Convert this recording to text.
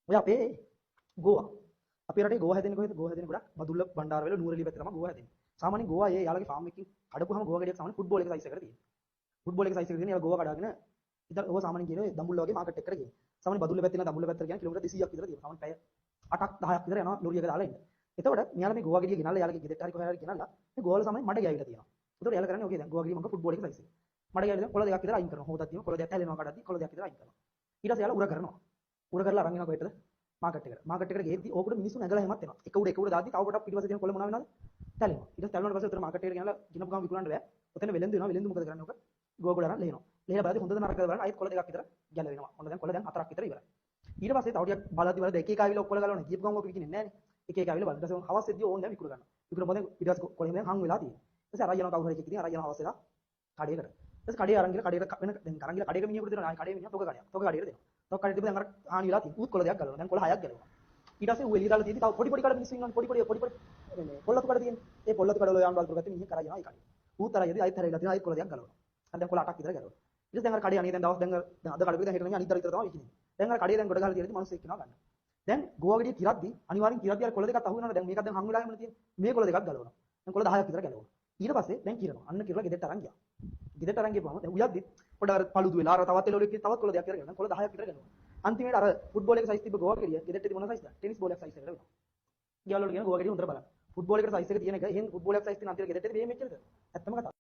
ඔය අපේ ගෝවා. අපේ රටේ ගෝවා හැදෙන්නේ කොහෙද? ගෝවා හැදෙන්නේ ගොඩක් බදුල්ල, බණ්ඩාරවෙල, නුවරඑළිය පැත්තේ තමයි ගෝවා හැදෙන්නේ. සාමාන්‍යයෙන් ගෝවා ඒ යාළගේ ෆාම් එකකින් කඩපුවාම ගෝවා ගෙඩියක් සාමාන්‍ය ෆුට්බෝල් එක සයිස් එකට තියෙනවා. ෆුට්බෝල් එක සයිස් එකට තියෙන යාළ ගෝවා කඩාගෙන ඉතින් ඔය සාමාන්‍යයෙන් කියන්නේ දඹුල්ල වගේ මාකට් එකකට ගිහින්. සාමාන්‍ය බදුල්ල පැත්තේ ඉඳන් දඹුල්ල පැත්තට කියන්නේ කිලෝමීටර් 200ක් විතර තියෙනවා. සාමාන්‍ය පැය 8ක් 10ක් විතර යනවා ලොරි එක දාලා එන්න. එතකොට මෙයාලා මේ ගෝවා ගෙඩිය ගෙනල්ලා යාළගේ ගෙදරට හරි කොහේ හරි ගෙනල්ලා මේ ගෝවා වල සාමාන්‍ය මඩ ගෑවිලා තියෙනවා. එතකොට යාළා කරන්නේ ඔකේ දැන් ගෝවා ගෙඩිය මං ෆුට්බෝල් එක සයිස් එක. මඩ ගෑවිලා දැන් කොළ දෙකක් විතර අයින් කරනවා. හොදක් තියෙනවා කොළ දෙකක් ඇලෙනවා කඩද්දි කොළ දෙකක් විතර අයින් කරනවා. ඊට පස්සේ යාළා උර කරනවා. උර කරලා අරන් එනවා කොහෙටද? මාකට් එකට. මාකට් එකට ගියද්දි ඕකට මිනිස්සු නැගලා එහෙමත් එනවා. එක උඩ එක උඩ දාද්දි තව පොඩක් පිටිපස්සේ තියෙන කොළ මොනවා වෙනවද? තැලෙනවා. ඊට පස්සේ තැලුණාට පස්සේ උතන මාකට් එකට ගෙනල්ලා ගිනපු ගමන් විකුණන්න බෑ. ඔතන වෙලෙන්දු වෙනවා. වෙලෙන්දු මොකද කරන්නේ ඔක? ගෝවා ගොඩ අරන් ලේනවා. ලේලා බලද්දි හොඳද නරකද බලන්න ආයෙත් කොළ දෙකක් විතර ගැලවෙනවා. ඔන්න දැන් කොළ දැන් හතරක් විතර ඉවරයි. ඊට පස්සේ තව ටිකක් බලද්දි බලද්දි එක එක ආවිලා ඔක්කොල ගලවනවා. ගියපු ගමන් ඔක විකිනෙන්නේ නෑනේ. එක එක ආවිලා බලන්න. ඊට පස්සේ හවස් වෙද්දි ඕන් දැන් විකුණ ගන්නවා. විකුණ පොතෙන් ඊට පස්සේ කොළ එහෙම දැන් හං වෙලා තියෙනවා. ඊට පස්සේ අරන් යනවා කවුරු හරි එකෙක් ඉතින් අරන් යනවා හවස් වෙලා කඩේකට. ඊට පස්සේ කඩේ අරන් ගිහලා කඩේට වෙන දැන් අරන් ගිහලා කඩේක මිනිහෙකුට දෙනවා. ආයෙ කඩේ මිනිහා තොග කඩයක්. තොග කඩේට දෙනවා. තොග කඩේට තිබ්බ දැන් අර හානි වෙලා තියෙනවා. ඌත් කොළ දෙකක් ගලවනවා. දැන් කොළ හයක් ගැලවුණා. ඊට පස්සේ ඌ එළිය දාලා තියෙද්දි තව පොඩි පොඩි කඩ මිනිස්සු ඉන්නවනේ. පොඩි පොඩි පොඩි පොඩි මේ පොල්ලතු කඩ තියෙන්නේ. ඒ පොල්ලතු කඩ වල යන වතුර ගත්තේ මිනිහෙක් අරන් යනවා ඒ කඩේ. ඌත් අරන් යද්දි ආයෙත් හැරෙලා තියෙනවා. ආයෙත් කොළ දෙකක් ගලවනවා. අර දැන් කොළ අටක් විතර ගැලවුණා. ඊට පස්සේ දැන් අර කඩේ අනේ දැන් දවස් දැන් දැන් අද කඩේ දැන් හෙට නෙමෙයි අනිද්දා විතර තමයි විකිනේ. දැන් අර කඩේ දැන් ගොඩ ගහලා තියෙද්දි මිනිස්සු එක්කනවා ගන්න. දැන් ගෝවා ගෙඩිය කිරද්දි අනිවාර්යෙන් කිරද්දි අර කොළ දෙකක් අහු වෙනවනේ. දැන් මේකක් දැන් හං වෙලා එහෙමනේ තියෙන්නේ. මේ කොළ දෙකක් ගලවනවා. දැන් කොළ 10ක් විතර ගැලවුණා. ඊට පස්සේ දැන් කිරනවා. අන්න කිරලා ගෙදරට අරන් ගියා. ගෙදරට අරන් ගියපුවම දැන් උයද්දි පොඩ අර පළුදු වෙලා අර තවත් එළවලු එක්ක තවත් කොළ දෙකක් විතර ගැලවුණා. කොළ 10ක් විතර ගැලවුණා. අන්තිමේට අර ෆුට්බෝල් එක සයිස් තිබ්බ ගෝවා ගෙඩිය ගෙදරට තිබුණ සයිස් එක ටෙනිස් බෝලයක් සයිස් එකට වෙනවා. ගෙවල් වල කියන ගෝවා ගෙඩිය හොඳට බලන්න. ෆුට්බෝල් එකට සයිස් එක තියෙන එක එහෙන් ෆුට්බෝල් එකක් සයිස් තියෙන අන්තිමට ගෙදරට එද්දි මේ මෙච්චරද? ඇත්තම කතාව.